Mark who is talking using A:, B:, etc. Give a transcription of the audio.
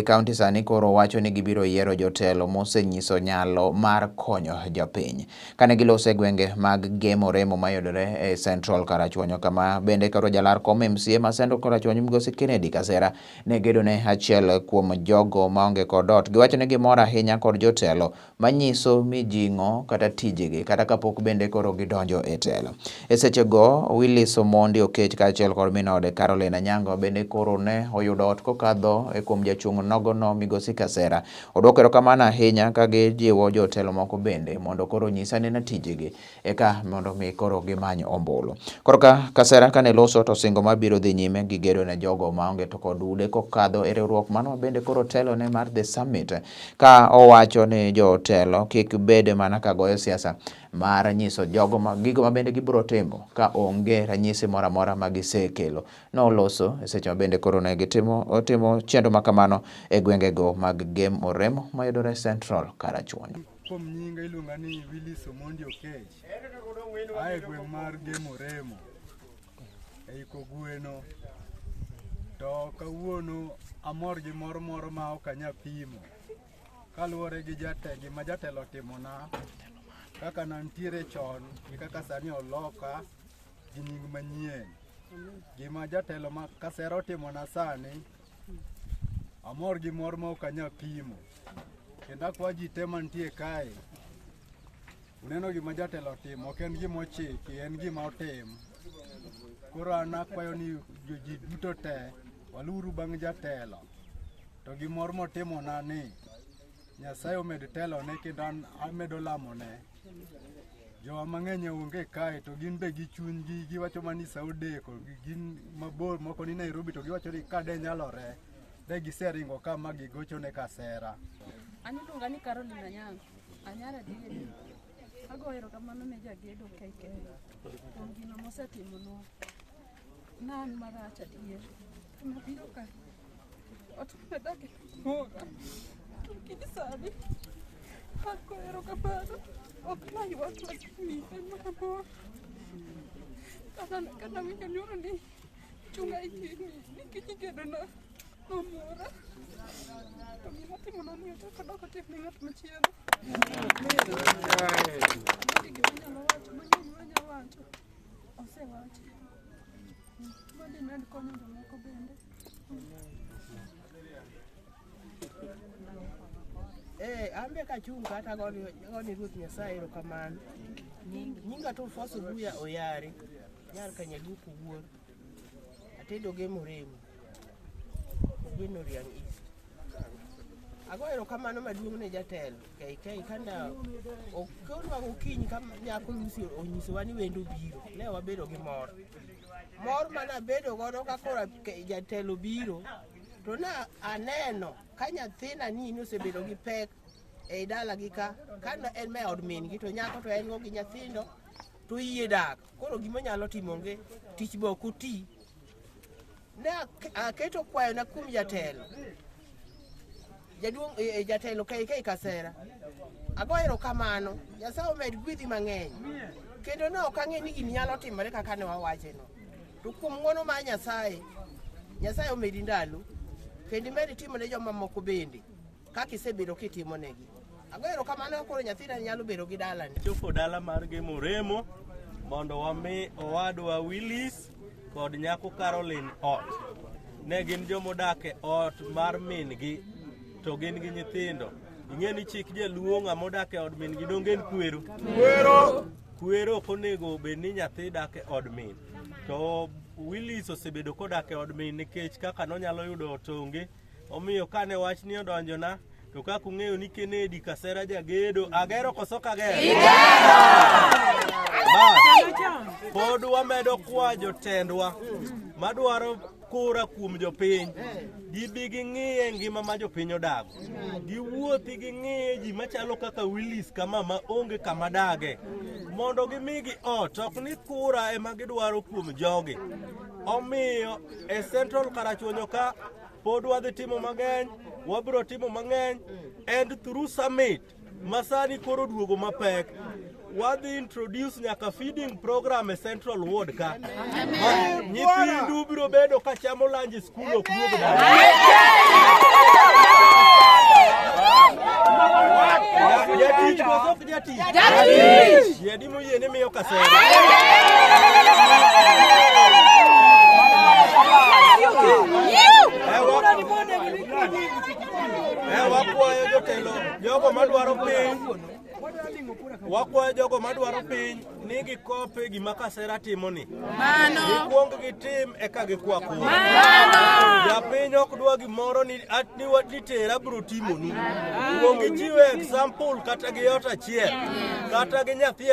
A: Kaunti sani koro wacho ni gibiro yiero jotelo mosenyiso nyalo mar konyo jopiny. Kane giloso e gwenge mag Gemo Remo mayudore e Central Karachuonyo kama bende koro jalar kom MCA ma Central Karachuonyo Migosi Kennedy Kasera ne gedo ne achiel kuom jogo maonge kod ot. Giwacho ni gimor ahinya kod jotelo manyiso mijing'o kata tijegi kata kapok bende koro gidonjo e telo. E sechego Willis Omondi Okech kaachiel kod min ode Caroline Anyango bende koro ne oyudo ot kokadho e kuom jachung' nogono Migosi Kasera. Odwoko erokamano ahinya ka gijiwo jotelo moko bende mondo koro onyis anena tijegi eka mondo mi koro gimany ombulu. Koro ka Kasera kane loso to singo mabiro dhi nyime gi gedo ne jogo maonge to kod ude kokadho e riwruok mano bende koro telone mar The Summit ka owacho ni jotelo kik bed mana ka goyo siasa mar nyiso jogo ma gigo ma bende gibiro timo ka onge ranyisi moro amora ma gisekelo. Noloso e seche ma bende koro ne gitimo otimo chenro ma kamano e gwengego mag Gem Oremo mayudore Central Karachuonyo.
B: Kuom nyinga iluonga ni Willis Omondi Okech. Ae gweng' mar Gem Oremo ei Kogweno. To kawuono amor gi mor moro ma ok anyal pimo. Kaluwore gi gima jatelo otimona, kaka nantiere chon gi kaka sani oloka gi nying manyien. Gima jatelo ma Kasera otimona sani, amor gi mor ma ok anyal pimo. Kendo akwa ji te mantie kae, uneno gima jatelo otimo, ok en gima ochiki, en gima otim. Koro an akwayo ni ji duto te, waluwuru bang' jatelo. To gi mor motimona ni, Nyasaye omed telone kendo an amedo lamone. Jowa mang'eny onge kae to gin be gi chunygi giwacho mana ni sa odeko, gin mabor moko ni Nairobi to giwacho ni ka de nyalore, de giseringo ka ma gigocho ne Kasera.
C: An iluonga ni Caroline Anyango, anyar adieri. Agoyo erokamano ne jagedo KK kuom gino mosetimonwa. Ne an marach adier. Nabiro ka ot madak e mora. Lakini sani agoyo erokamano. Ok naywak lakini en mana mor. Kana winjo nyoro ni chunga ikini nikech igedona nomora. To gima timona ni ochako dok otim ne ng'at machielo. Onge gima anyalo wacho, mang'eny manyalo wacho osewachi. Madhi med konyo jomoko bende.
D: An be kachung' kata agone Ruoth Nyasaye erokamano. Nyinga to Alfonso Obuya Oyare, nyar Kanyalupo wuor. Atedo Gemo Remo, Ogweno Riang' East. Ago erokamano maduong' ne jatelo KK kane okelwa gokinyi ka nyako Lucy onyisowa ni wendo biro, ne wabedo gi mor. Mor mane abedo godo ka koro jatelo biro, to ne aneno ka nyathina ni nosebedo gi pek ei dalagi ka, ka ne en e od min gi to nyako to en go gi nyithindo to yie dak. Koro gima onyalo timo onge, tich be ok oti. Ne aketo kwayona kuom jatelo. Jaduong' jatelo KK Kasera. Ago erokamano, Nyasaye omed gwedhi mang'eny. Kendo ne ok ang'e ni gini nyalo timore kaka ne wawacheno. To kuom ng'wono mar Nyasaye, Nyasaye omedi ndalo, kendo imed timo ne jomamoko bende kaka isebedo kitimonegi. Ago erokamano koro nyathina nyalo bedo gi dalani.
E: Chopo dala mar Gemo Remo mondo wami owadwa Willis kod nyako Caroline ot. Ne gin jomodak e ot mar min-gi to gin gi nyithindo. Ing'e ni chik jaluo ng'ama odak e od min-gi donge en kwero? Kwero! Kwero ok onego bed ni nyathi dak e od min. To Willis osebedo kodak e od min nikech kaka nonyalo yudo ot onge. Omiyo kane wachni odonjona to kaka ung'eyo ni Kennedy Kasera jagedo, agero koso kagero? Bas, pod wamedo kwa jotendwa madwaro kura kuom jopiny gibi ging'iye ngima ma jopiny odago, giwuothi ging'iye ji machalo kaka Willis kama ma onge kama dage mondo gimigi ot. Ok ni kura ema gidwaro kuom jogi. Omiyo e Central Karachuonyo ka pod wadhi timo mang'eny, wabiro timo mang'eny and through summit masani koro duogo mapek wadhi introduce nyaka feeding program e Central Ward ka. Nyithindu biro bedo ka chamo lunch e school ok duog dala. jogo madwaro piny, wakwayo jogo madwaro piny ni gikope gima Kasera timo ni. Gikuong gitim eka gikwa kura. Japiny ok dwa gimoro ni at ni ni tera bro timonu. Kuong ichiwe example kata gi ot achiel, kata gi nyathi.